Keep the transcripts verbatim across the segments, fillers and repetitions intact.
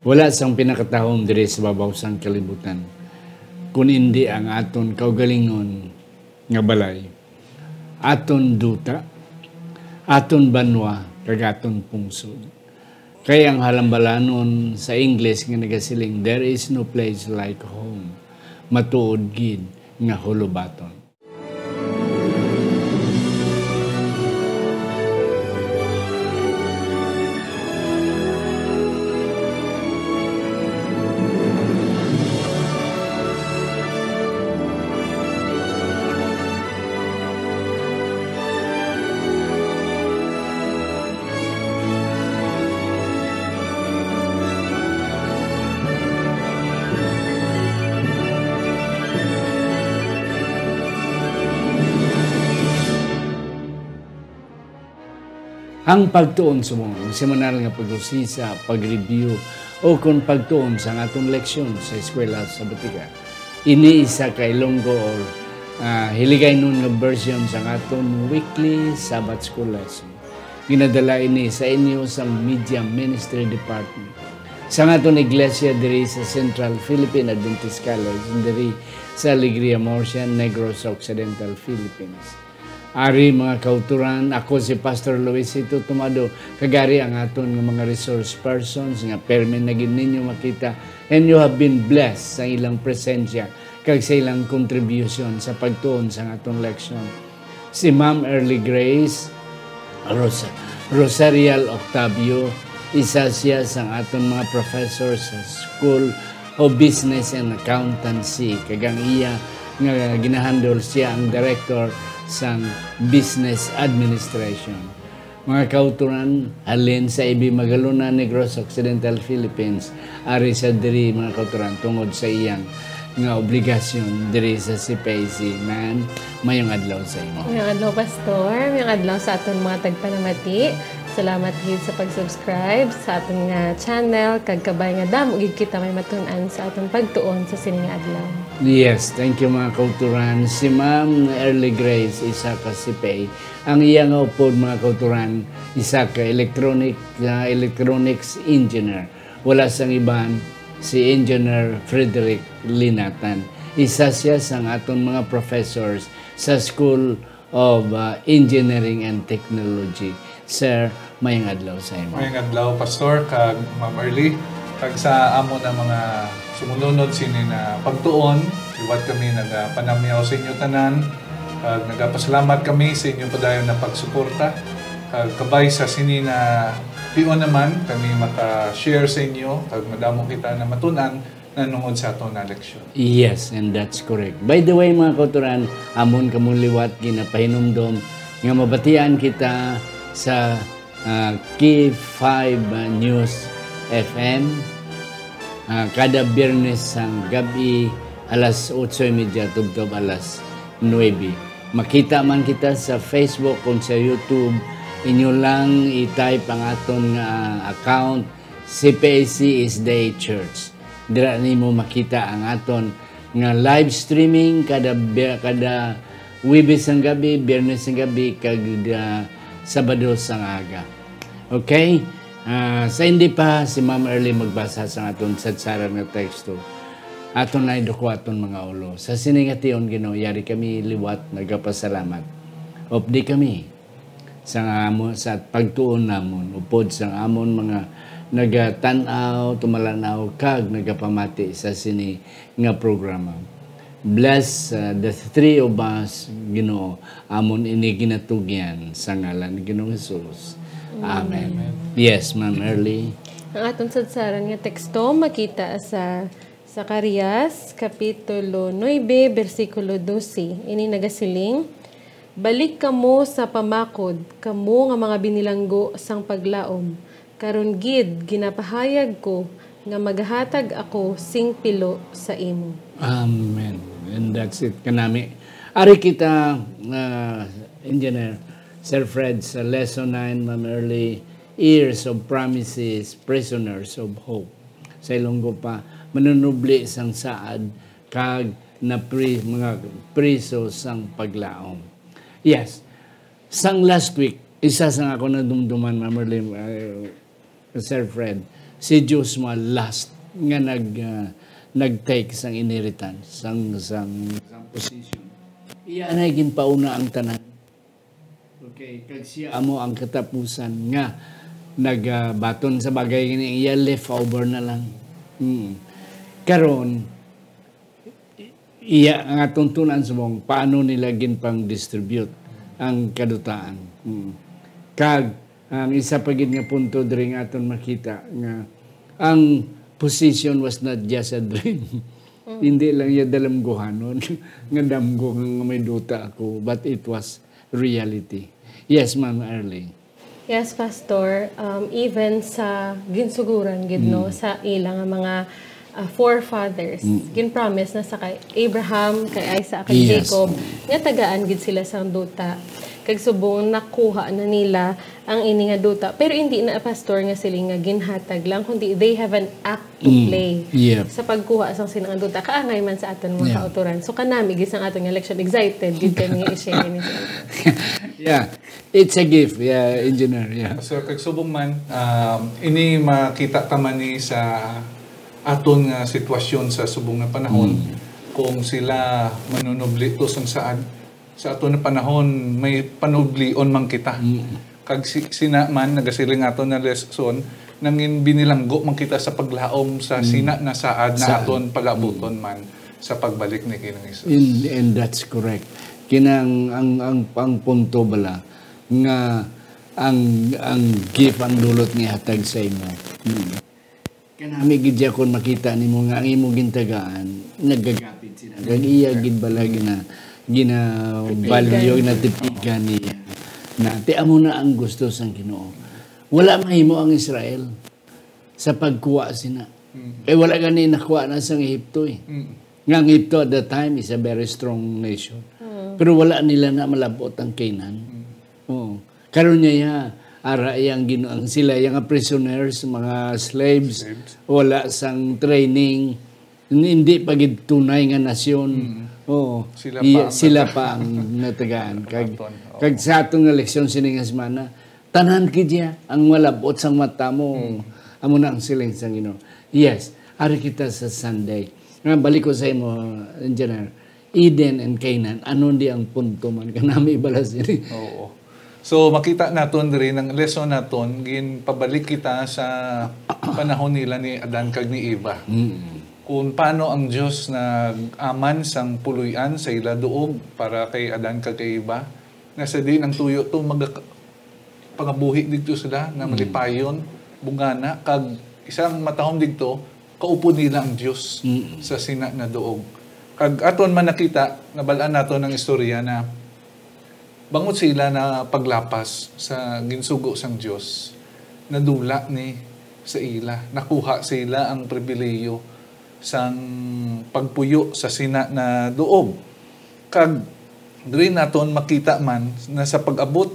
Wala sang pinakatahom diri sa babaw sang kalibutan, kun indi ang aton kaugalingon nga balay, aton duta, aton banwa, kag aton pungsod. Kay ang halambalanon sa Ingles nga nagasiling, "There is no place like home," matuod gid nga hulobaton. Ang pagtuon subong ang semanal nga pag-usisa, pag-review, o kon pagtuon sa aton leksyon sa eskwela sa Batika. Ini isa ka Ilonggo or, ah, Hiligaynon nga version sa aton weekly Sabbath School lesson. Ginadala ini sa inyo sa Media Ministry Department sa aton iglesia diri sa Central Philippine Adventist College, diri sa Alegria Murcia, Negros Occidental, Philippines. Ari, mga kauturan, ako si Pastor Luisito Tumado, kag ari ang aton nga mga resource persons nga permi na gid ninyo makita, and you have been blessed sa ilang presensya kag sa ilang contribution sa pagtuon sa aton leksyon. Si Ma'am Early Grace Ros-, Rosarial Octavio, isa siya sa aton mga professor sa School of Business and Accountancy, kag ang iya nga ginahandle, siya ang director sang business administration. Mga kauturan, halin sa A B Magalona, Negros Occidental, Philippines, ari sa diri, mga kauturan, tungod sa iyang nga obligasyon diri sa C P I C. Ma'am, mayong adlaw sa imo. Mayong adlaw, Pastor. Mayong adlaw sa aton mga tagpanamati. Salamat gid sa pag-subscribe sa aton nga channel, kag kabay nga damo gid kita may matun-an sa aton pagtuon sa sini nga adlaw. Yes, thank you, mga kauturan. Si Ma'am Early Grace, isa ka C P A. Ang iya nga upod, mga kauturan, isa ka electronic, ah, electronics engineer. Wala sang iban, si Engineer Frederick Linatan. Isa siya sang aton mga professors sa School of, ah, Engineering and Technology. Sir, mayong adlaw sa imo. Mayong adlaw, Pastor, kag Ma'am Early, kag sa amo na mga sumulunod sini na pagtuon. Liwat kami nagapanamyaw sa inyo tanan, kag nagapasalamat kami sa inyo padayon na pagsuporta. Kag kabay sa sini na tion naman, kami maka-share sa inyo, kag madamo kita na matun-an nanungod sa aton nga leksyon. Yes, and that's correct. By the way, mga kauturan, amon kamo liwat ginapahinumdom nga mabatian kita sa, ah, K five, ah, News F M, ah, kada Biyernes sang gab-i, alas otso y media tubtob alas nuebe. Makita man kita sa Facebook kung sa YouTube. Inyo lang i-type ang aton nga account, C P A C S D A Church. Dira nimo makita ang aton nga live streaming kada bi-, kada Huwebes sang gabi, Biyernes sang gabi, kag, ah, Sabado sang aga. Okay? Ah, sa hindi pa si Ma'am Early magbasa sa aton sadsaran nga teksto, aton na iduko aton mga ulo. Sa sini nga tion, Ginoo, yari kami liwat nagapasalamat. Updi kami sa nga amo, sa pagtuon namon, upod sa amon mga nagatan-aw, tumalanaw, kag nagapamati sa sini nga programa. Bless, uh, the three of us, Ginoo, amon ini ginatugyan sa ngalan ni Ginoong Jesus. Amen. Amen. Yes, Ma'am Early. Ang aton sadsaran nga teksto makita sa Zacarias, Kapitulo nuebe, bersikulo dose. Ini nagasiling, "Balik kamo sa pamakod, kamo nga mga binilanggo sang paglaom. Karon gid, ginapahayag ko nga magahatag ako sing pilo sa imo." Amen. And that's it kanami. Ari kita, uh, Engineer Sir Fred, sa lesson nine, Ma'am Early, Heirs of Promises, Prisoners of Hope. Sa Ilonggo pa, manunubli sang saad kag napri-, mga priso sang paglaom. Yes. Sang last week, isa sang ako nadumduman, Ma'am Early, uh, Sir Fred, si Joshua last nga nag, ah, nag-take sang inheritance, sang, sang, sang position. Iya na ginpauna ang tanan. Okay, kag siya amo ang katapusan nga nagabaton sa bagay nga iya leftover na lang. Mm. Karon, iya nga tuntunan subong paano nila ginpang-distribute ang kadutaan. Mm. Kag ang isa pa gid nga punto diri nga aton makita nga ang position was not just a dream. Hindi lang iya dalamguhanon nga damgo nga may duta ako, but it was reality. Yes, Ma'am Arlene. Yes, Pastor. Um, even sa ginsuguran gid, no, sa ila nga mga, ah, forefathers, gin-promise na sa kay Abraham, kay Isaac, kay Yes. Jacob, nga tagaan gid sila sang duta. Kag subong nakuha na nila ang ini nga duta. Pero hindi na, Pastor, nga sila nga ginhatag lang, kundi they have an act to Mm. play Yep. sa pagkuha sang sila nga duta. Kaangay man sa aton mga Yeah. kautoran. So, kanami gid sang aton nga leksyon. Excited gid kami nga i-share ini sa inyo. Yeah. It's a gift. Yeah, engineer. Yeah. Sir, kag subong man, um, ini makita ta man ni sa aton nga sitwasyon sa subong nga panahon, Mm. kung sila manunubli to sang saad, sa aton nga panahon, may panublion man kita. Mm. Kag si, sina man, nagasiling aton nga lesson, nangin binilanggo man kita sa paglaom sa Mm. sina na saad na Saad. aton palabuton Mm. man sa pagbalik ni Ginoong Jesus. In, and that's correct. Kinang, ang, ang, ang punto bala nga ang, ang gift ang dulot nga hatag sa imo. Mm. Kanami gid siya kung makita nimo nga ang imo gintagaan, nagagapit sila. Kag iya gid bala gina-, ginabalyo, Titigan. ginatipigan niya. Na, ti amo na ang gusto sang Ginoo. Wala mahimo ang Israel sa pagkuha sina. Mm. Eh, wala gani nakuha na sang Ehipto eh. Mm. Nga ang Ehipto at that time is a very strong nation. Mm. Pero wala nila na malabot ang Canaan. Mm. Oo. Karon niya, ara yang gin-, ang sila, yang prisoners, mga slaves, Slaves. wala sang training, hindi pa gid tunay nga nasyon. Mm. Oo. Sila Iya, pa ang sila nata- pa ang natagaan. Kag, Aton, oo. kag sa aton nga leksyon sini nga semana, tanan gid ya ang malabot sang mata mo. Mm. Amo na ang siling sang Ginoo. Yes, ari kita sa Sunday. Nga, balik ko sa imo, Engineer. Eden and Canaan, ano di ang punto man? Kanami bala sini. Oo. So, makita naton diri, ang lesson naton, ginpabalik kita sa panahon nila ni Adan kag ni Eva. Mm. Kung paano ang Dios nag-aman sang puloy-an sa ila duog para kay Adan kag kay Eva, nga sa diin ang tuyo to, mag-, pangabuhi didto sila, na Mm. malipayon, bungana, kag isang matahom didto, kaupod nila ang Dios Mm. sa sina na duog. Kag aton man nakita, nabal-an naton ang istorya na bangot sila na paglapas sa ginsugo sang Dios, nadula ni sa ila, nakuha sa ila ang pribilehiyo sang pagpuyo sa sina na duog. Kag diri naton makita man na sa pag-abot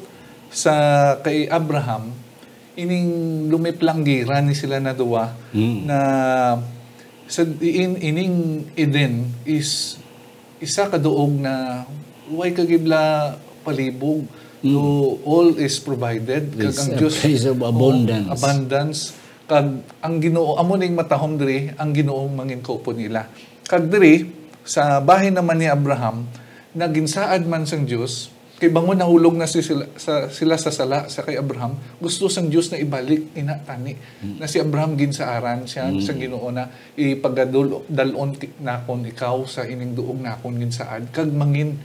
sa kay Abraham, ining lumiplang gira ni sila na duwa Mm. na sa diin ining Eden is isa ka duog na way kagibla palibog. Mm. So, all is provided. Kag It's ang a Dios, place of oo, abundance. abundance. Kag ang Ginoo, amo ning matahom diri, ang Ginoo mangin kaupod nila. Kag diri, sa bahin naman ni Abraham, naginsaad man sang Dios, kay bangon nahulog na si sila, sa, sila sa sala sa kay Abraham, gusto sang Dios na ibalik ina tani. Mm. Na si Abraham ginsaaran siya Mm. sa Ginoo na ipagadul-, dal-on ki-, nakon ikaw sa ining duog nakon ginsaad, kag mangin,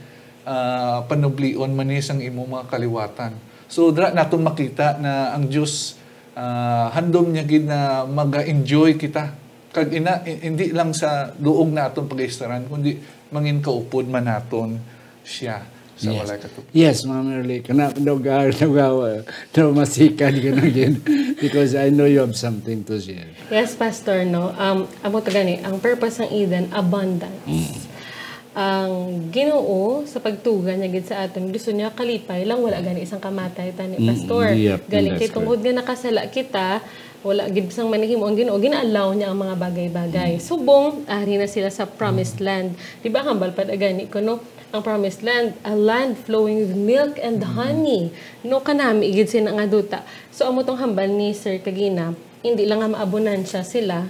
ah, panublion man ni sang imo mga kaliwatan. So, dira naton makita na ang Dios, ah, handom niya gid na maga-enjoy kita. Kag ina, i-, hindi lang sa duog na aton pagaistaran, kundi mangin kaupod man naton siya sa Yes. walay katup-. Yes, Ma'am Merly. Kana, daw ga-, daw ga-, daw masikan ka na gid. Because I know you have something to share. Yes, Pastor, no? Um, amo to gani, ang purpose sang Eden, abundance. Mm. Ang Ginoo, sa pagtuga niya gid sa aton, gusto niya kalipay lang, wala gani isang kamatay tani, Mm, Pastor. Yep, Gani, that's kay tungod correct. nga nakasala kita, wala gid sang manahimo ang Ginoo, gina-allow niya ang mga bagay-bagay. Mm. Subong, ari na sila sa promised Mm. land. Di ba, hambal pa da gani ko, no? Ang promised land, a land flowing with milk and Mm. honey. No, kanami gid sina nga duta. So, amo tong hambal ni Sir kagina, Hindi lang nga maabonansya sila,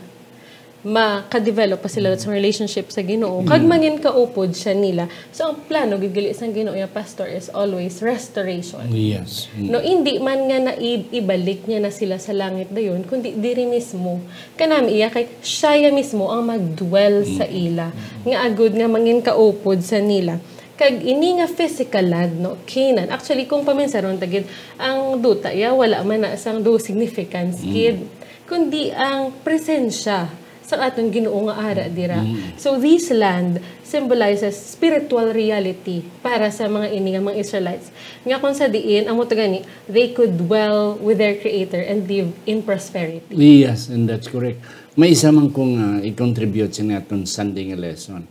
maka-develop pa sila sa relationship sa Ginoo, kag Mm. mangin kaupod siya nila. So, ang plano gid gali sang Ginoo nga, Pastor, is always restoration. Yes. Mm. No, hindi man nga na i-, ibalik niya na sila sa langit dayon, kundi diri mismo. Kanami iya kay siya ya mismo ang magdwell sa Mm. ila, nga agud nga mangin kaupod sa nila. Kag ini nga physical land, no, Canaan. Actually, kung paminsaron ta gid, ang duta ya, wala man na sang do significance Mm. gid, kundi ang presensya sa aton Ginoo nga ara dira. Mm. So, this land symbolizes spiritual reality para sa mga ini nga mga Israelites. Nga kung sa diin, amo to gani, they could dwell with their Creator and live in prosperity. Yes, and that's correct. May isa man kong, ah, i-contribute sa aton Sunday nga lesson.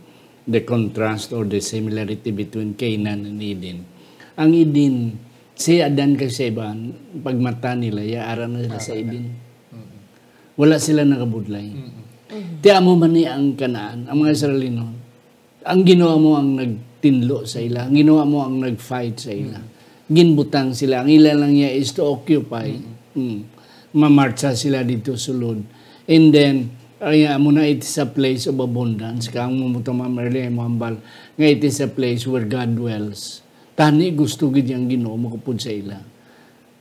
The contrast or the similarity between Canaan and Eden. Ang Eden, si Adan kag si Eva, pagmata nila, ya ara na sila sa Eden. Mm. Wala sila nakabudlay. Mm. Ti amo man ni ang Canaan, ang mga Israelino, ang Ginoo mo ang nagtinlo sa ila, ang Ginoo mo ang nag-fight sa ila. Mm. Ginbutang sila, ang ila lang niya is to occupy. Mm. Mm. Mamarcha sila dito sulod. And then, ay, amo na, it is a place of abundance. Kang mo to, Ma'am Erly, mo hambal nga it is a place where God dwells. Tani gusto gid yang Ginoo makupod sa ila.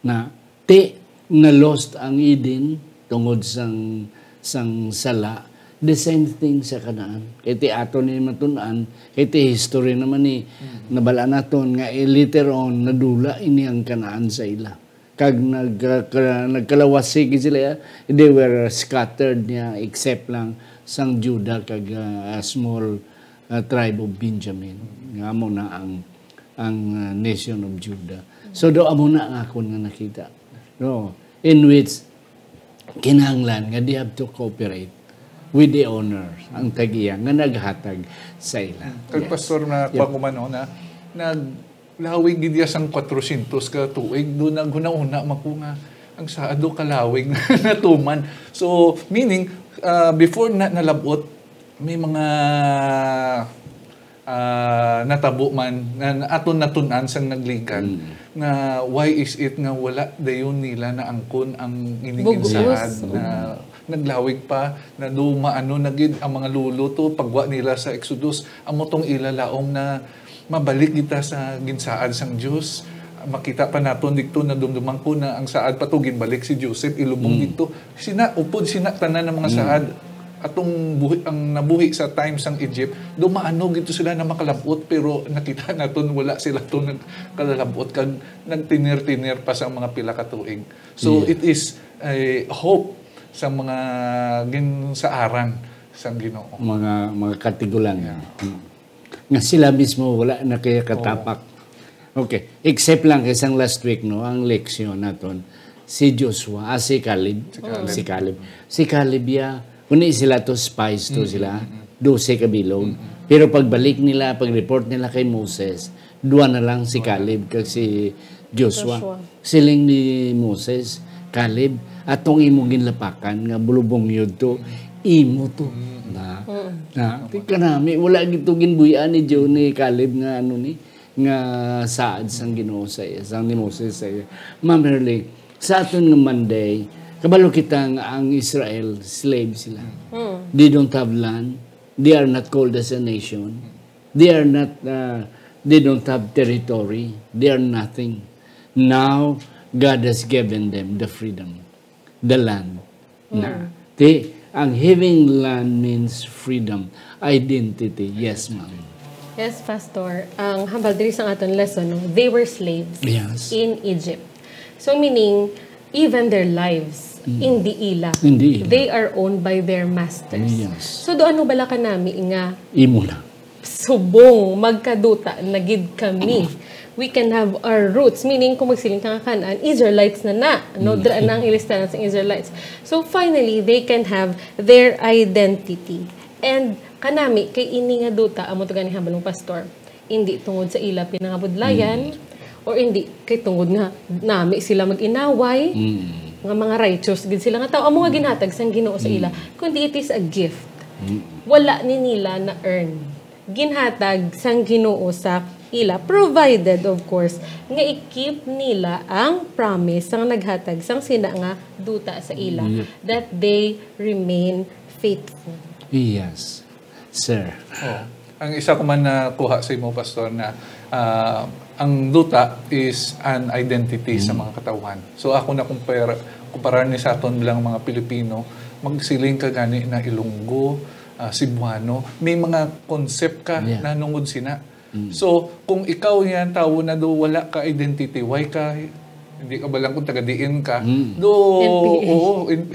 Na, ti, na-lost ang Eden tungod sang, sang sala. The same thing sa Canaan. Kay ti ato ni matun-an, kay ti history naman ni Mm. nabal-an naton nga, eh, later on, nadula ini ang Canaan sa ila. Kag nag-, ka-, nagkalawasi gid sila, eh. They were scattered niya, except lang sang Judah kag, ah, a small, ah, tribe of Benjamin. Nga amo na ang, ang, ah, nation of Judah. So, do amo na ang akon nga nakita. No, in which kinahanglan nga they have to cooperate with the owner, ang tag-iya nga naghatag sa ila. Kag Yes. Pastor, na Yep. kuwan ko man, no, na naglawig gid iya sang kwatrosyentos ka tuig, do naghuna-huna man ko nga ang saad do kalawig na natuman. So, meaning, ah, before na nalab-ot, may mga ah, natabo man, na, na aton natun-an sang naglikan, Mm. nga why is it nga wala dayon nila naangkon ang ining Bug-os. insaad na Mm. naglawig pa, na do maano na gid ang mga lolo to, pagwa nila sa Exodus, amo tong ila laom na mabalik kita sa ginsaad sang Dios. Makita pa naton dito, nadumduman ko na ang saad pa to, ginbalik si Joseph, ilubong Mm. dito. Sina, upod sina tanan ang mga Mm. saad. Atong buhi, ang nabuhi sa time sang Egypt, dumaano gito sila na makalabot, pero nakita naton wala sila to nagkalalabot, kag nagtinir-tinir pa sa mga pila ka tuig. So, Yeah. it is a hope sa mga ginsaaran sang Ginoo. Mga, mga katigulangan. Yeah. Mm. Nga sila mismo wala na kaya katapak. Oo. Okay. Except lang kay sang last week, no, ang leksyon naton, si Joshua, ah, si Caleb. Si Caleb. Si Caleb. Si Caleb, ya, kuni sila to, spies to Mm, sila, mm, mm. dose ka bilog. Mm, mm. Pero pagbalik nila, pag-report nila kay Moses, dua na lang si Dua na. Caleb kag si Joshua. Joshua. Siling ni Moses, "Caleb, atong imo ginlapakan nga bulubong yun to, imo to." Mm. Na, Mm. na, Tama. Kanami, wala gid to ginbuy-an ni Jo-, ni Caleb nga ano ni, nga saad sang Ginoo sa iya, sang ni Moses sa iya. Ma'am Herling, sa aton nga Monday, kabalo kita nga ang Israel, slave sila. Mm. They don't have land. They are not called as a nation. They are not, uh, they don't have territory. They are nothing. Now, God has given them the freedom, the land. Na. Mm. Ti, ang having land means freedom, identity. Yes, ma'am. Yes, Pastor. Ang hambal diri sa aton lesson, no, they were slaves Yes. in Egypt. So, meaning, even their lives, Mm. hindi ila. Hindi ila. They are owned by their masters. Yes. So, do ano bala kanami nga Imo na. subong, magkaduta na gid kami. We can have our roots. Meaning, kung magsiling ka nga Canaan, Israelites na na, no? Mm. Dira na ang ilistahan sa Israelites. So, finally, they can have their identity. And kanami, kay ini nga duta, amo to gani hambal ng pastor. Hindi tungod sa ila pinangabudlayan, Mm. or hindi kay tungod nga nami sila mag-inaway, Mm. nga mga righteous gid sila nga tao, amo nga ginhatag sang Ginoo sa ila, Mm. kundi it is a gift. Mm. Wala ni nila na-earn. Ginhatag sang Ginoo sa ila, provided, of course, nga i-keep nila ang promise sang naghatag sang sina nga duta sa ila, Yep. that they remain faithful. Yes, sir. Oh. Ang isa ko man na kuha sa imo, Pastor, na ah, ang duta is an identity sa mga katawhan. So ako na kumpara, kumparar ni sa aton lang mga Pilipino, magsiling ka gani na Ilonggo, ah, Cebuano, may mga concept ka Yeah. na nungod sina. So kung ikaw yan tawo na do wala ka identity, why ka hindi ka balang kung taga diin ka. Do, N P A. Oo, in-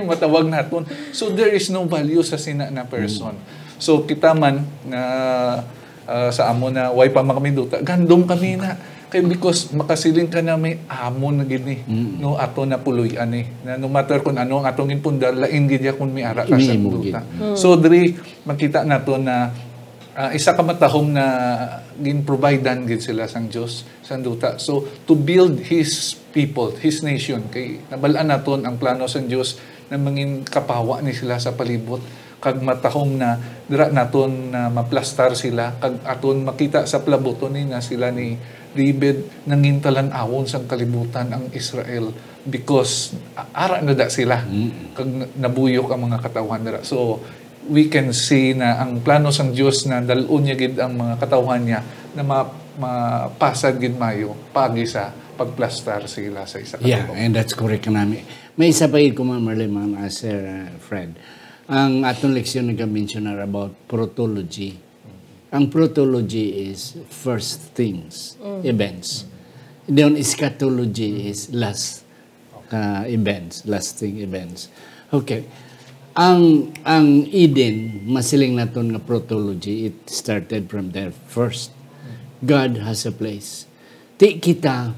matawag naton. So there is no value sa sina na person. So kita man na ah, sa amo na way pa man kami duta, gandom kami na. Kay because makasiling ka na may amo na gid ni. No, ato na puloy-an ni. Na no matter kung ano ang atong ginpundar, lain gid ya kung may ara ka sa Imo duta. gid. So diri makita nato na ah, isa ka matahom na gin-providean gid sila sang Dios sang duta. So to build his people, his nation, kay nabal-an naton ang plano sang Dios na mangin kapawa ni sila sa palibot kag matahom na dira naton na maplastar sila kag aton makita sa plabuton ni na sila ni David nangin talan-awon sang kalibutan ang Israel because a- ara na da sila kag na- nabuyok ang mga katawhan dira. So we can see na ang plano sang Dios na dal-on niya gid ang mga katawhan niya na ma- mapasad gid mayo paagi sa pagplastar sila sa isa ka Yeah, tubo. And that's correct nami. May isa pa gid ko, Ma'am Marlene, mga Sir uh, Fred. Ang atong leksyon nag-mention na about protology. Ang protology is first things, events. Then eschatology is last uh, events, lasting events. Okay. Ang ang Eden, masiling naton nga protology, it started from there first. God has a place. Ti kita,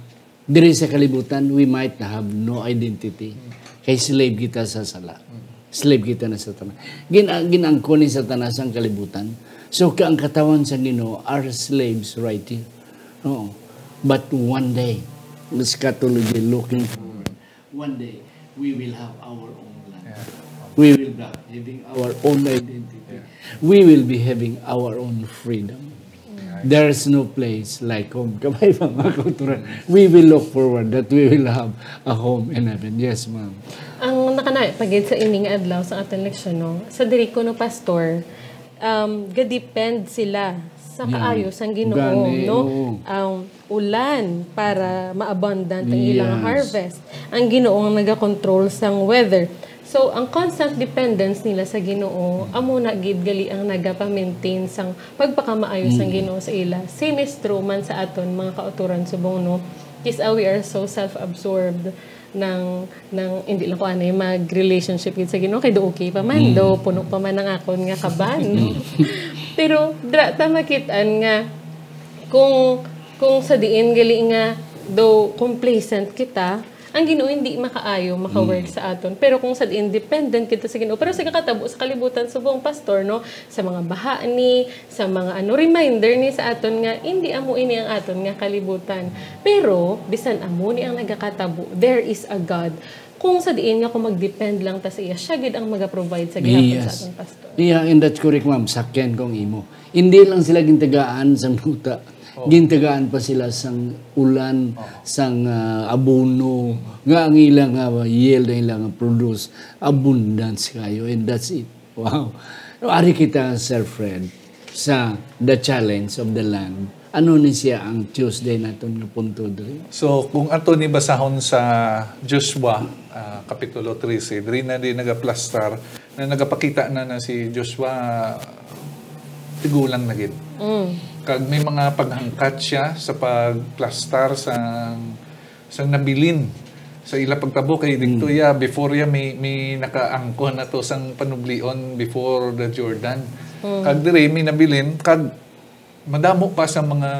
diri sa kalibutan, we might have no identity. Kay slave kita sa sala. Slave kita na sa tanan. Gin ginangko ni Satanas ang kalibutan. So ka ang katawan sa Ginoo are slaves right here. Oo. But one day, eschatology looking forward. One day, we will have our own land. We will be having our own identity. We will be having our own freedom. There's no place like home. Kabay ba, mga kauturan? We will look forward that we will have a home in heaven. Yes, ma'am. Ang nakanaya pa gid sa ini nga adlaw sa aton leksyon, no, sa diri ko, no, Pastor, um, ga-depend sila sa Yeah. kaayo sang Ginoo, Gani, no? Oo. Ang ulan para ma-abundant ang ilang Yes. harvest. Ang Ginoo ang nagakontrol sang weather. So, ang constant dependence nila sa Ginoo, amo na gid gali ang nagapamaintain sang pagpakamaayo sang Ginoo sa ila. Same is true man sa aton mga kauturan subong, no? Kis-a we are so self-absorbed nang nang hindi lang ko anay mag-relationship gid sa Ginoo kay do okay pa man, do puno pa man ang akon nga kaban. Pero dira ta makit-an nga kung kung sa diin gali nga do complacent kita, ang Ginoo hindi makaayo maka-work sa aton. Pero kung sa diin dependent kita sa Ginoo, pero sa kakatabo sa kalibutan subong, Pastor, no, sa mga baha ni, sa mga ano reminder ni sa aton nga hindi amo ini ang aton nga kalibutan. Pero bisan amo ni ang nagakatabo, there is a God. Kung sa diin nga kung mag-depend lang ta sa iya, siya gid ang maga-provide sa gihapon sa Yes. aton, Pastor. Yeah, and that's correct, ma'am. Sakyan kong imo. Hindi lang sila gintagaan sang duta. Gintagaan pa sila sang ulan, sang ah, abono, nga ang ilang ah, yield, ang ilang ah, produce, abundance kayo, and that's it. Wow. Ari kita, Sir Fred, sa the challenge of the land. Ano ni siya ang Tuesday naton nga punto diri? So kung ato ni basahon sa Joshua ah, kapitulo trese, diri na di nagaplastar na nagapakita na na si Joshua tigulang na gid. Kag may mga paghangkat siya sa pagplastar sang sang nabilin sa ila pagtabo kay didto ya before ya may may nakaangkon na to sang panublion before the Jordan. Kag diri may nabilin kag madamo pa sa mga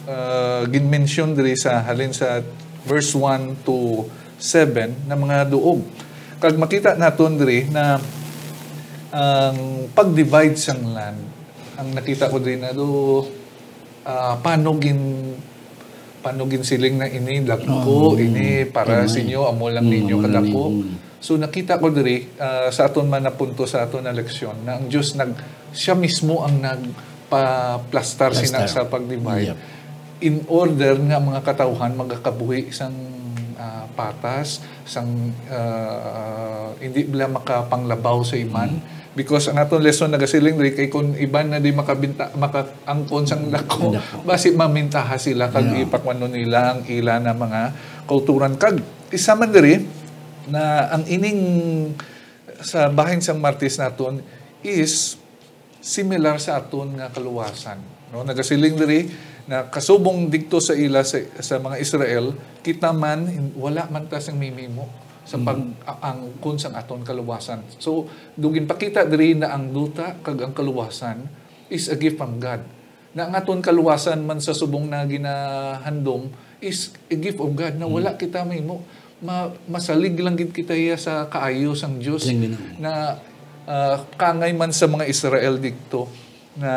ah, ginmention diri sa halin sa verse one to seven na mga duog. Kag makita naton diri na ang pag-divide sang land, ang nakita ko diri na do ah, paano gin paano ginsiling na ini dagko, Oh, ini para gamay. sa inyo, amo lang Mm, ninyo amo lang kadako. ninyo, mm. So nakita ko diri ah, sa aton man na punto sa aton na leksyon na ang Dios nag siya mismo ang nagpaplastar sina Plastar. Sa pag-divide. Yep. in order nga mga katawhan magakabuhi sang, ah, patas, sang, ah, hindi bala makapanglabaw sa iman. Because ang aton lesson nagasiling diri kay kung iban na di makabinta-, makaangkon sang dako, dako, basi mamintaha sila kag, yeah, ipakwanon nila ang ila na mga kauturan. Kag isa man diri na ang ining sa bahin sang Martes naton is similar sa aton nga kaluwasan, no? Nagasiling diri na kasubong didto sa ila sa, sa mga Israel, kita man, hin-, wala man ta sing mahimo sa, mm, pag-aangkon sang aton kaluwasan. So, do ginpakita diri na ang duta kag ang kaluwasan is a gift from God. Na ang aton kaluwasan man sa subong na ginahandom is a gift of God, na wala, mm, kita mahimo. Ma-, masalig lang gid kita iya sa kaayo sang Dios. Sang Ginoo. Na, ah, kaangay man sa mga Israel didto na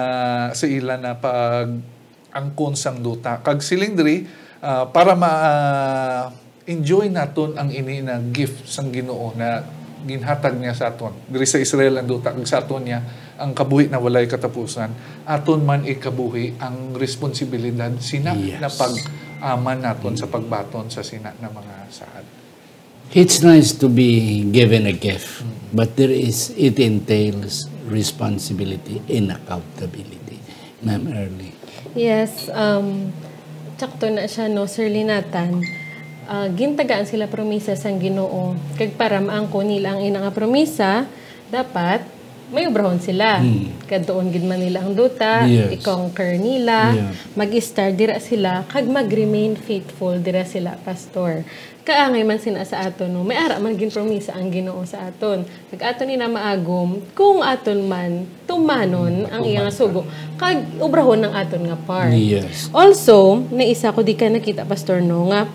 sa ila na pag-angkon sang duta. Kag siling diri, ah, para ma-, enjoy naton ang ini na gift sang Ginoo na ginhatag niya sa aton. Diri sa Israel ang duta, kag sa aton niya ang kabuhi na walay katapusan. Aton man ikabuhi ang responsibilidad sina, yes, na pag-aman naton sa pagbaton sa sina nga mga saad. It's nice to be given a gift, mm, but there is, it entails responsibility and accountability. Ma'am Early. Yes, um, sakto na siya, no, Sir Linatan. Ah, gintagaan sila promisa sang Ginoo. Kag para maangkon nila ang ina nga promisa, dapat may obrahon sila. Hmm. Kadtuon gid man nila ang duta, yes, i-conquer nila, yeah, mag-start dira sila, kag mag-remain faithful dira sila, Pastor. Kaangay man sina sa aton, no? May ara man ginpromisa ang Ginoo sa aton. Kag aton ni na maagom kung aton man tumanon ang iyang sugo, kag obrahon ang aton nga part. Yes. Also, may isa ko di ka nakita, Pastor, no, nga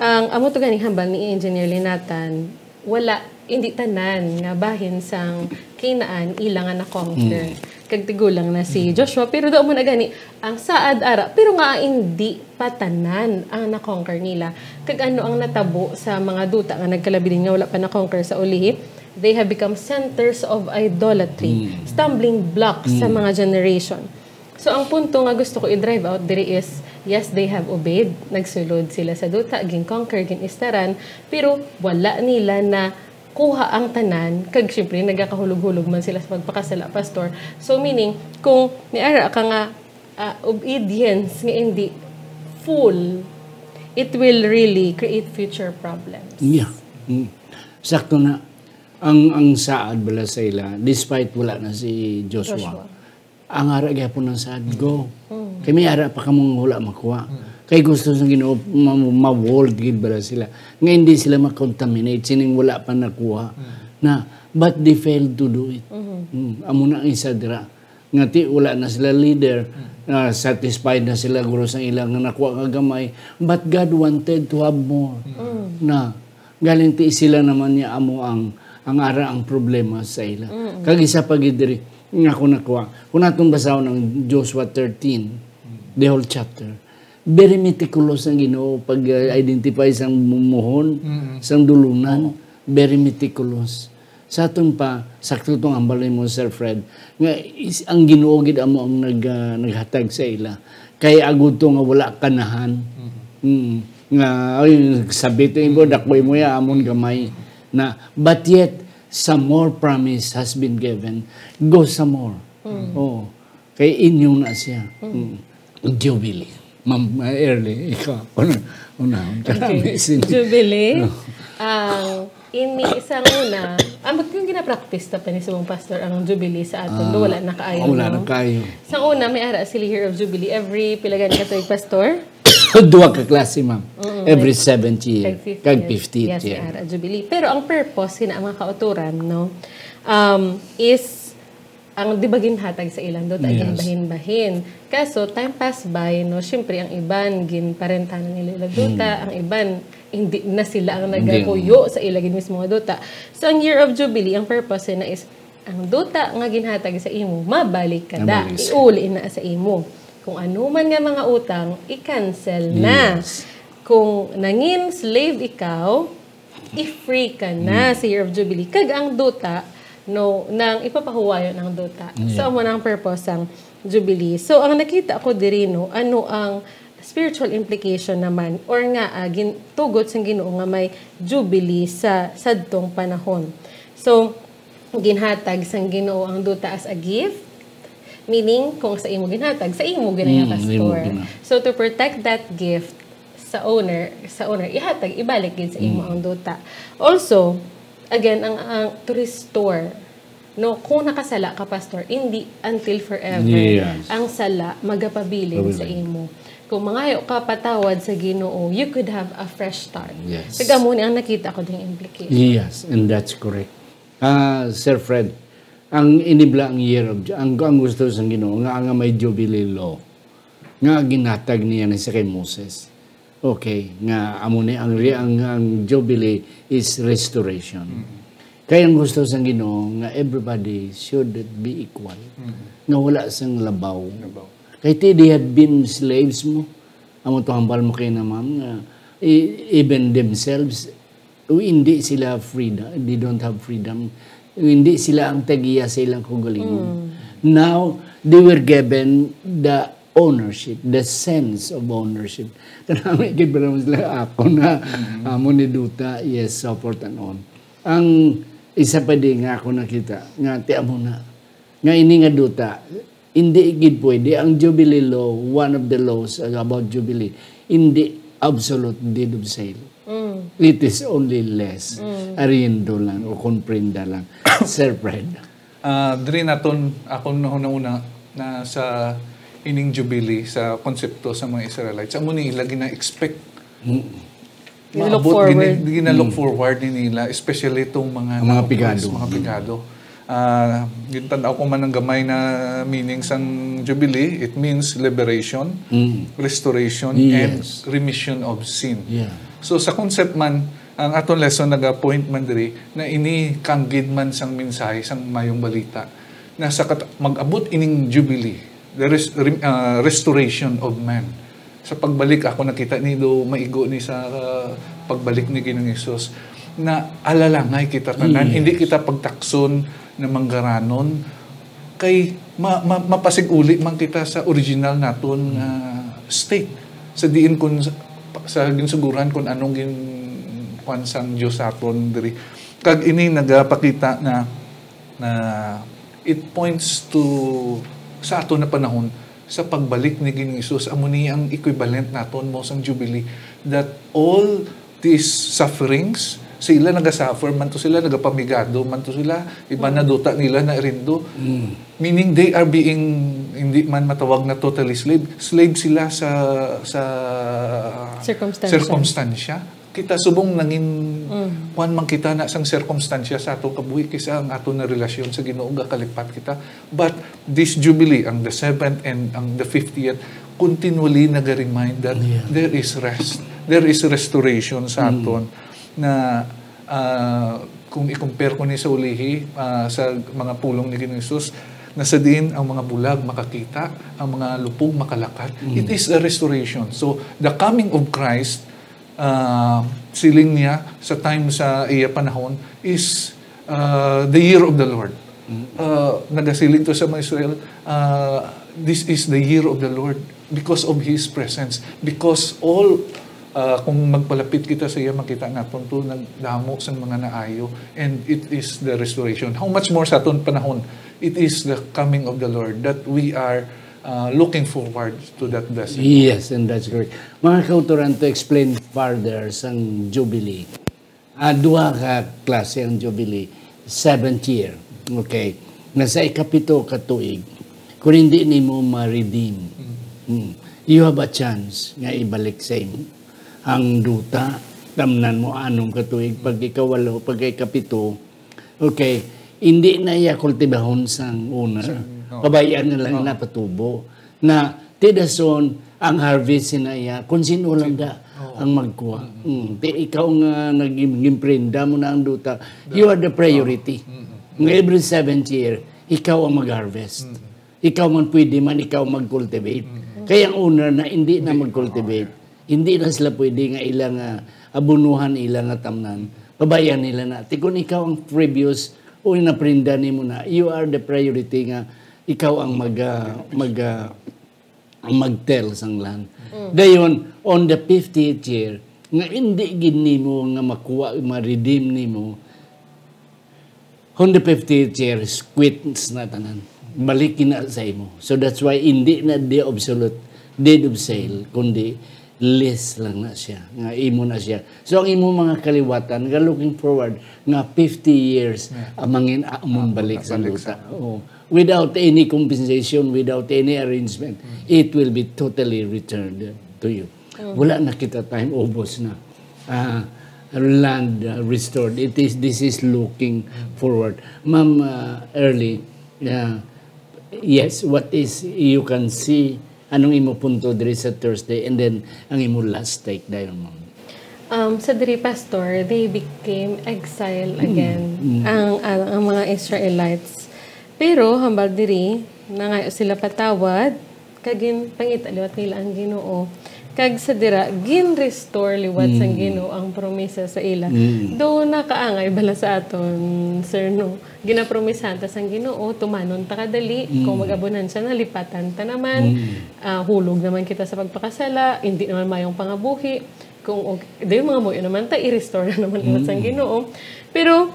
ang amo to ganing hambal ni Engineer Linatan, wala, hindi tanan nga bahin sang Canaan ila nga na-conquer. Mm. Kag tigulang na si, mm, Joshua, pero daw mo na gani, ang saad ara, pero nga hindi pa tanan ang na-conquer nila. Kag ano ang natabo sa mga duta nga nagkalabilin nga wala pa na-conquer sa ulihi? They have become centers of idolatry, mm, stumbling blocks sa, mm, mga generation. So, ang punto nga gusto ko i-drive out diri is, yes, they have obeyed. Nagsulod sila sa duta, gin-conquer, gin-istaran, pero wala nila na kuha ang tanan, kag siyempre nagakahulog-hulog man sila sa pagpakasala, Pastor. So, meaning, kung niara ka nga, ah, obedience nga hindi full, it will really create future problems. Yeah. Mm. Sakto na. Ang, ang saad bala sa ila, despite wala na si Joshua, Joshua, ang ara gyapon ang saad, go. Mm. Kay may ara pa kamong wala makuha. Mm. Kay gusto sa Ginoo, ma-, ma-world gid bala sila. Nga hindi sila ma-contaminate sining wala pa nakuha. Mm. Na, but they failed to do it. Mm-hmm. Mm. Amo na ang isa dira. Nga ti, wala na sila leader. Mm. Ah, satisfied na sila guro sa ilang nakuha nga gamay. But God wanted to have more. Mm. Na, galing ti sila naman niya amo ang, ang ara ang problema sa ila. Mm. Kag isa pa gid diri nga ako nakuha. Kung atong basahon ang Joshua thirteen, the whole chapter, very meticulous ang Ginoo pag, uh, identify sang muhon, mm, sang dulunan. Oo. Very meticulous. Sa aton pa, sakto tong hambal mo, Sir Fred, nga is, ang Ginoo gid amo ang nag-, ah, naghatag sa ila. Kay agud to nga wala kanahan. Mm. Mm. Nga, ay, sabi to, "Imo, dakoy mo ya, amon gamay." Na, but yet, some more promise has been given. Go some more. Mm. Oo. Kay inyo na siya. Mm. Mm. Jubilee. Ma'am, uh, Early, ikaw. Una, una. Okay. Jubilee. Oh. Ang ini isang una, ang mag-, yung ginapractice ta pa ni subong pastor ang Jubilee sa aton, ah, do wala na kaayo, wala na, no? Kaayo. Sa una, may ara sila Year of Jubilee. Every pila gani ka tuig, Pastor? Duha ka klase, ma'am. Mm, every seventh year. Kag fiftieth. Kag fiftieth, yes, year. May ara Jubilee. Pero ang purpose, sina ang mga kauturan, no? Um, is ang di ba ginhatag sa ilang duta, yes, ginbahin-bahin. Kaso, time passed by, no, syempre, ang iban, ginparentahan nila ilang duta, hmm, ang iban, hindi na sila ang nagakuyo sa ila gid mismo nga duta. So, ang Year of Jubilee, ang purpose na is, ang duta nga ginhatag sa imo, mabalik ka da. Mabalik sa imo. Iuli na sa imo. Kung ano man nga mga utang, i-cancel na. Yes. Kung nangin slave ikaw, i-free ka na, mm, sa Year of Jubilee. Kag ang duta, no, nang ipapahuwayon ang duta. Yeah. So, amo na ang purpose sang Jubilee. So, ang nakita ko diri, no, ano ang spiritual implication naman, or nga, ah, gin-, tugot sang Ginoo nga may jubilee sa sadtong panahon. So, ginhatag sang Ginoo ang duta as a gift, meaning, kung sa imo ginhatag, sa imo ginaya, Mm, sa imo Pastor. gina- So, to protect that gift sa owner, sa owner, ihatag, ibalik gid sa imo Mm. ang duta. Also, again, ang, ang to restore, no, kung nakasala ka, Pastor, hindi until forever Yes. ang sala magapabilin sa Pabilin. imo. Kung mangayo ka patawad sa Ginoo, you could have a fresh start. Yes. Kag amo ni ang nakita ko ding implication. Yes, and that's correct. Ah, Sir Fred, ang inibla ang year of, ang, ang gusto sang Ginoo nga, nga may jubilee law nga ginatag niya ni sa kay Moses. Okay, nga amo ni ang, ang, ang jubilee is restoration. Mm. Kay ang gusto sang Ginoo nga everybody should be equal. Mm. Nga wala sang labaw. Labaw. Kay ti they had been slaves mo. Amo to hambal mo kay na, ma'am, nga e-, even themselves, o hindi sila freedom, they don't have freedom. Hindi sila ang tagiya sa ilang kaugalingon. Mm. Now, they were given the ownership, the sense of ownership. Kanami gid ba naman sila ako na Mm-hmm. amo ni duta, yes, so forth and on. Ang isa pa di nga ako nakita, nga ti amo na, nga ini nga duta, hindi gid pwede. Ang Jubilee Law, one of the laws about Jubilee, hindi absolute deed of sale. Mm. It is only less. Mm. Ariendo lang o komprenda lang. Sir Fred. Ah, diri naton, akon hunahuna na sa ining Jubilee, sa konsepto sa mga Israelites, amo ni ila gina-expect. Mm. Gina-look Maabot, forward. gini-, gina-look Mm. forward ni nila, especially itong mga Ang mga naupos, pigado. mga Mm. pigado. Ah, gintan-aw ko man ang gamay na meaning sang Jubilee, it means liberation, Mm. restoration, and Yes. remission of sin. Yeah. So, sa concept man, ang aton lesson nag-point man diri na ini kanggid man sang mensahe sang Mayong Balita, na sa kat-, mag-abot ining Jubilee, there is rem-, ah, restoration of man. Sa pagbalik, ako nakita ni do maigo ni sa, ah, pagbalik ni Ginoong Hesus, na alalangay kita tanan, Yes. hindi kita pagtakson na manggaranon, kay ma-, ma-, mapasig-uli man kita sa original naton nga state. Sa diin kun sa, sa ginsuguran kun anong gin-, kuwan sang Dios sa aton diri. Kag ini nagapakita na, na it points to sa aton na panahon, sa pagbalik ni Ginoong Hesus, amo ni ang equivalent naton mo sang Jubilee, that all these sufferings, sila nagasuffer man to sila, nagapamigado man to sila, iba na duta nila na rindo. Mm. Meaning they are being, hindi man matawag na totally slave, slave sila sa, sa Circumstance. circumstansya. Kita subong nangin Mm. kuwan man kita na sang sirkumstansya sa atong kabuhi kaysa ang aton na relasyon sa Ginoo gakalipat kita. But this Jubilee, ang the seventh and ang the fiftieth, continually naga-remind that Yeah. there is rest. There is restoration sa Mm. aton na, ah, kung i-compare ko ni sa ulihi, ah, sa mga pulong ni Ginoong Jesus, na sa diin ang mga bulag makakita, ang mga lupog makalakat. Mm. It is a restoration. So, the coming of Christ, ah, siling niya sa time sa iya panahon is, ah, the year of the Lord. Mm. Ah, nagasiling to sa mga Israel, ah, "This is the year of the Lord because of His presence." Because all, ah, kung magpalapit kita sa iya, makita naton to nagdamo sang mga naayo, and it is the restoration. How much more sa aton panahon, it is the coming of the Lord that we are, ah, looking forward to that blessing. Yes, and that's correct. Mga kautoran, to explain further sang Jubilee, ah, duha ka klase ang Jubilee. Seventh year, okay, na sa ikapito ka tuig, kung hindi nimo ma-redeem, Mm. mm, you have a chance nga ibalik sa imo ang duta, tamnan mo anom ka tuig, pag ikawalo, pag ikapito, okay, hindi na iya kultibahon sang owner. Sang, oo. Pabayaan na lang Oo. na patubo. Na, ti dason, ang harvest na iya, kung sino lang da Oo. ang magkuha. Mm. Mm. Ti ikaw nga nag-, gimprenda mo na ang duta, you are the priority. Oo. Mm, mm. Nga every seventh year, ikaw ang mag-harvest. Mm. Ikaw man pwede man, ikaw mag-cultivate. Mm. Kaya ang owner na hindi na Hindi. mag-cultivate. Oo. Hindi na sila pwede nga ilang, ah, abunuhan, ilang, ah, tamnan. Pabayaan nila na. Ti kun ikaw ang previous o naprinda nimo na, you are the priority nga ikaw ang mag, ah, mag, ah, ang magtell sang land. Dayon, on the fiftieth year, nga hindi gid nimo nga makuha, ma-redeem nimo, on the fiftieth year, quits na tanan. Balik na sa imo. So that's why hindi na di absolute deed of sale, kundi lease lang na siya, nga imo na siya. So ang imo mga kaliwatan, nga looking forward, nga fifty years, Yeah. ang mangin amon Ah, balik sa balik duta. sa Oo. Without any compensation, without any arrangement, it will be totally returned to you. Wala na kita time, ubos na. Ah, land, ah, restored. It is, this is looking forward. Ma'am, ah, Early, ah, yes, what is, you can see, anong imo punto diri sa Thursday, and then ang imo last take dayon, ma'am. Um, sa diri, Pastor, they became exile again, Mm. ang, ang, ang mga Israelites. Pero, hambal diri, nangayo sila patawad, kag ginpangita liwat nila ang Ginoo. Kag sa dira, gin-restore liwat sang Mm. Ginoo ang promesa sa ila. Mm. Though nakaangay bala sa aton, sir, no? Ginapromisahan ta sang Ginoo, tumanon ta kadali, kung Mm. mag-abonansya, nalipatan ta naman, Mm. ah, hulog naman kita sa pagpakasala, hindi naman mayong pangabuhi. Kung og-, di, mga muyo naman ta, i-restore na naman liwat sang Mm. Ginoo. Pero,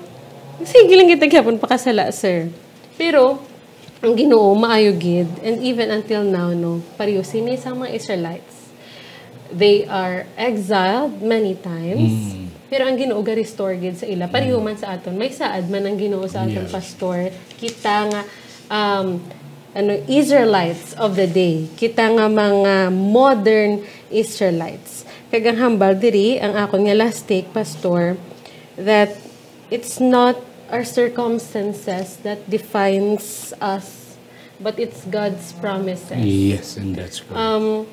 sige lang kita gyapon pakasala, sir. Pero, ang Ginoo maayo gid, and even until now, no, pareho sini sa mga Israelites. They are exiled many times, Mm. pero ang Ginoo ga-restore gid sa ila. Pareho Mm. man sa aton, may saad man ang Ginoo sa aton, Yes. Pastor. Kita nga, um, ano, Israelites of the day. Kita nga mga modern Israelites. Kag ang hambal diri, ang akon nga last take, Pastor, that it's not our circumstances that defines us, but it's God's promises. Yes, and that's correct. Um,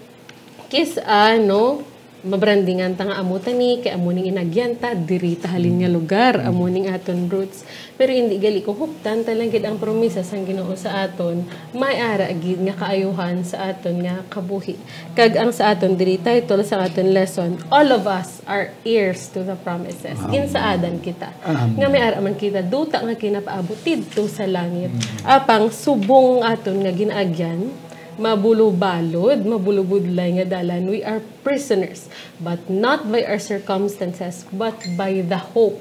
kis-a, no, mabrandingan ta nga amo ta ni, kay amo ning inagyan ta, diri ta halin nga lugar, amo ning aton roots. Pero hindi gali kung huptan ta lang gid ang promisa sang Ginoo sa aton, may ara gid nga kaayuhan sa aton nga kabuhi. Kag ang sa aton diri title sa aton lesson, all of us are heirs to the promises. Amen. Ginsaadan kita. Amen. Nga may ara man kita duta nga kinapaabot didto sa langit. Mm. Apang subong aton nga ginaagyan, mabulobalod, mabulobudlay nga dalan, we are prisoners, but not by our circumstances, but by the hope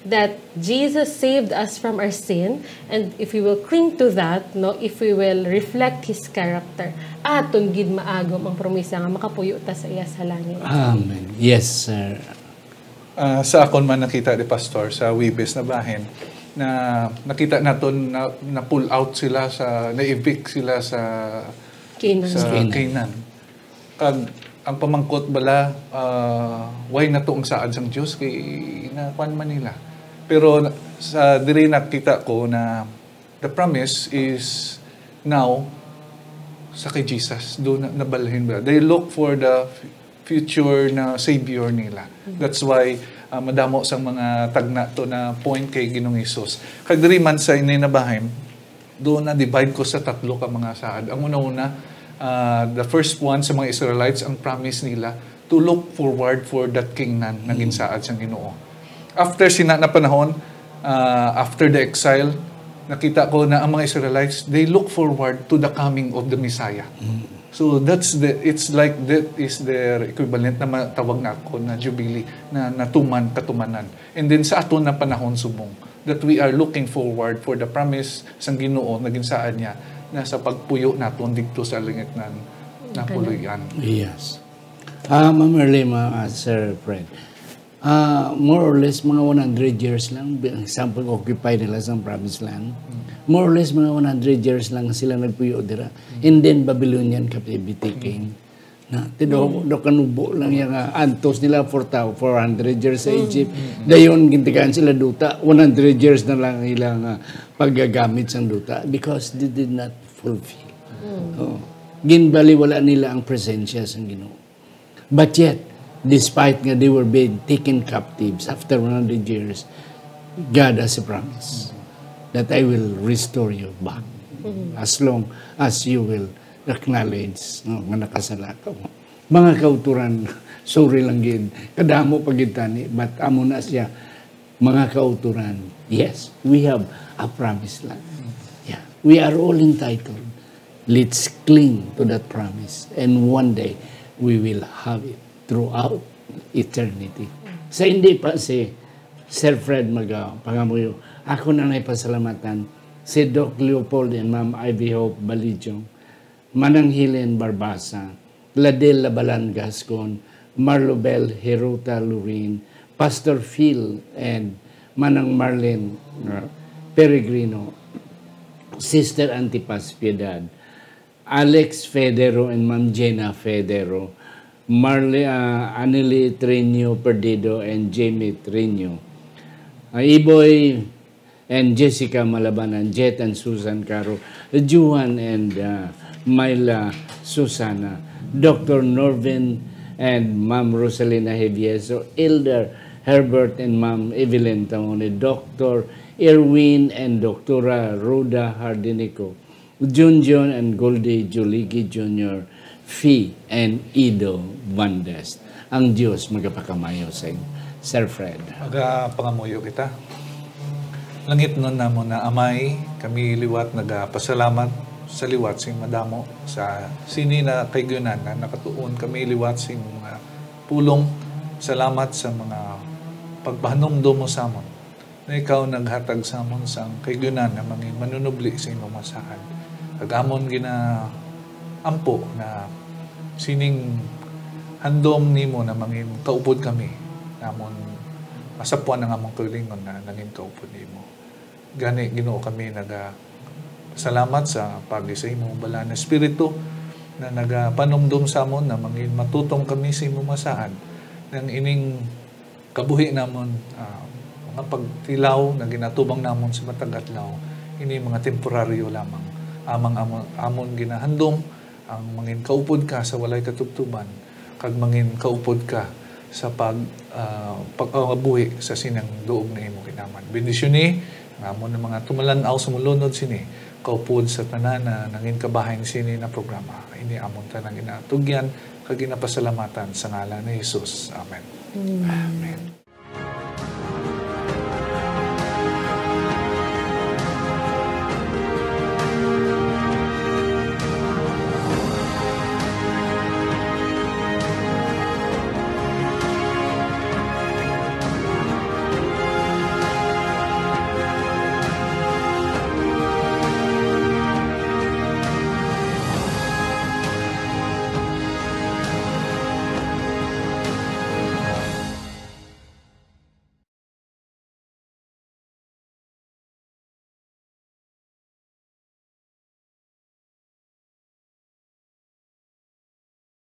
that Jesus saved us from our sin, and if we will cling to that, no, if we will reflect His character, aton gid maagom ang promisa nga makapuyo ta sa iya sa langit. Amen. Yes, sir. Ah, sa akon man nakita ni Pastor sa Webes na bahin, na nakita naton na, na-pull out sila sa, na-evict sila sa, Canaan. sa Canaan. Canaan. Kag ang pamangkot bala, ah, why na to ang saad sang Dios kay na kuan man nila. Pero na, sa diri nakita ko na the promise is now sa kay Jesus. Doon na, nabalhin ba? They look for the f-, future na Savior nila. Mhm. That's why, ah, madamo sang mga tagna to na point kay Ginoong Jesus. Kag diri man sa ini nabahin, doon na divide ko sa tatlo ka mga saad. Ang una-una, ah, the first one sa mga Israelites, ang promise nila to look forward for that Canaan na Mm. ginsaad sang Ginoo. After sina na panahon, ah, after the exile, nakita ko na ang mga Israelites, they look forward to the coming of the Messiah. Mm. So that's the, it's like that is their equivalent na matawag na ako na Jubilee, na natuman, katumanan. And then sa aton na panahon subong, that we are looking forward for the promise sang Ginoo na ginsaad niya na sa pagpuyo naton didto sa langitnan na Okay. puloy-an. Yes. Ah, Ma'am Erlima, ah, Sir Fred, ah, more or less mga one hundred years lang, bi-, example, occupy nila sa promised land. Mm. More or less mga one hundred years lang sila nagpuyo dira. Mm. And then Babylonian captivity Mm. came. Na, tido, Mm. do kanubo lang yung, ah, antos nila for thou-, four hundred years sa Mm. Egypt. Mm. Dayon, gintigaan sila duta, one hundred years na lang ilang, ah, paggagamit sang duta because they did not fulfill. Mm. Oh. Ginbaliwala nila ang presensya sang Ginoo. But yet, despite nga they were being taken captives after one hundred years, God has a promise that I will restore you back Mm. as long as you will acknowledge, no, nga nakasala ka. Mga kauturan, sorry lang gid, kadamo pa gid tani, but amo na siya, mga kauturan. Yes, we have a promised land. Yeah, we are all entitled. Let's cling to that promise. And one day, we will have it throughout eternity. Sa hindi pa si Sir Fred magapangamuyo, ako na na'y pasalamatan si Doc Leopold and Ma'am Ivy Hope Balijong, Manang Helen Barbasa, Ladel Labalan Gascon, Marlobel Heruta Lurin, Pastor Phil and Manang Marlene, uh, Peregrino, Sister Antipas Piedad, Alex Federo and Ma'am Jenna Federo, Marley, uh, Anili Trino Perdido and Jamie Trino, uh, Iboy and Jessica Malabanan, Jet and Susan Caro, Juan and, uh, Myla Susana, Doctor Norvin and Ma'am Rosalina Hevieso, Elder Herbert and Ma'am Evelyn Taone, Doctor Erwin and Doctora Rhoda Hardinico, Junjun and Goldie Juligi Junior, Fee and Ido Van Dest. Ang Dios magapakamayo sa inyo, Sir Fred. Magapangamuyo kita. Langitnon namon na Amay, kami liwat nagapasalamat sa liwat sing madamo sa sini na kaigyunan na nakatuon kami liwat sing mga pulong. Salamat sa mga pagpahanumdom mo sa amon na ikaw naghatag sa amon sang kaigyunan nga mangin manunubli sa imong masaad. Kag amon ginaampo na sining handom nimo na mangin kaupod kami, namon masapwan ang among kaugalingon na nangin kaupod nimo. Gani, Ginoo, kami naga salamat sa pagi sa imong Balaan nga Espiritu na nagapanumdom sa amon na mangin matutom kami sa imong masaad, nang ining kabuhi namon, ah, mga pagtilaw na ginatubang namon sa matag adlaw, ini mga temporaryo lamang. Amang amon, amon ginahandom ang mangin kaupod ka sa walay katubtuban, kag mangin kaupod ka sa pag, ah, pagpangabuhi sa sinang duog na imo ginaman. Bendisyoni ang amon nga mga tumalan-aw sa mulunod sini, kaupod sa tanan na nangin kabahin sini na programa. Ini amon tanan ginaatugyan kag ginapasalamatan sa ngalan ni Jesus. Amen.